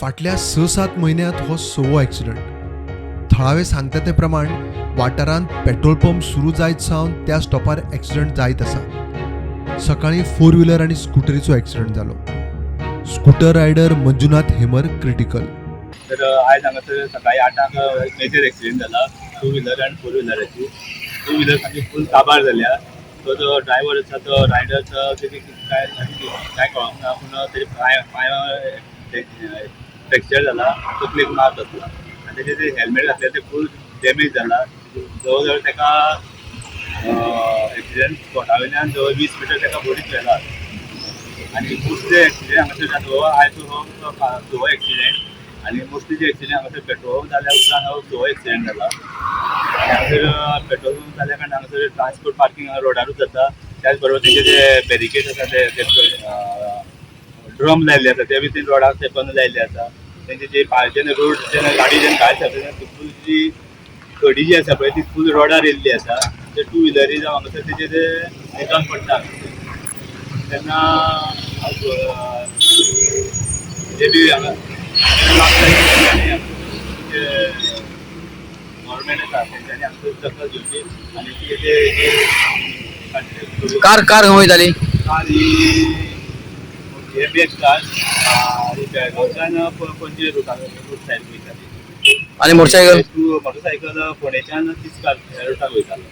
फाटल्या 6-7 म्हयन्यांत हो सवो एक्सिडंट. थळावे सांगता ते प्रमाण वाठारांत पेट्रोल पंप सुरू जायत सावन त्या स्टॉपार एक्सिडंट जायत आसा. सकाळीं फोर व्हिलर आनी स्कुटरीचो एक्सिडंट जालो. Scooter rider Manjunath Hemar critical. तर आयज हांगासर सकाळी 8क मेजर एक्सिडेंट जाला, टू व्हिलर आनी फोर व्हिलराची. टू व्हिलर सामकी फूल काबार जाल्या. तो जो ड्रायव्हर आसा, तो रायडर तेजे काय काय कळोंक ना, पूण तेजे पांय पांय फ्रॅक्चर जाला, तकलेक मार बसला आनी तेजे ते हेल्मेट घातलें ते फूल डॅमेज जाला. जवळ जवळ तेका एक्सिडेंट स्पॉटा वयल्यान जवळ 20 मिटर तेका बडीत व्हेला. आनी मोस्टली एक्सिडेंट हांगासर जाता, हो आयज हो सवो एक्सिडेंट. आनी मोस्टली जे एक्सिडेंट हांगासर पेट्रोल जाल्या उपरांत हो सवो एक्सिडेंट जाला. आनी हांगासर पेट्रोल पंप जाल्या कारणान हांगासर ट्रान्सपोर्ट पार्किंग रोडारूच जाता. त्याच बरोबर तेंचे जे बॅरिकेड आसा, ते ड्रम लायल्ले आसा, ते बी ते रोडाक तेंकून लायल्ले आसा. तेंचे जे जेन्ना रोड जेन्ना गाडी जेन्ना भायर सरता तेन्ना फूल जी खडी जी आसा पळय, ती फूल रोडार येयल्ली आसा. ते टू व्हिलरी जावं हांगासर तेजे ते आयकन पडटा तेन्ना जे बी हांगा गव्हर्मेंट आसा, तेंच्यांनी आमकां दखल घेवची आनी ते ते कार कार खंय वयताली? कार ही एम कार ही बेळगांवच्यान पणजे रुटार रूट सायड वयताली. आनी मोटरसायकल? मोटरसायकल फोंडेच्यान तिस्कार ह्या रुटाक वयतालो.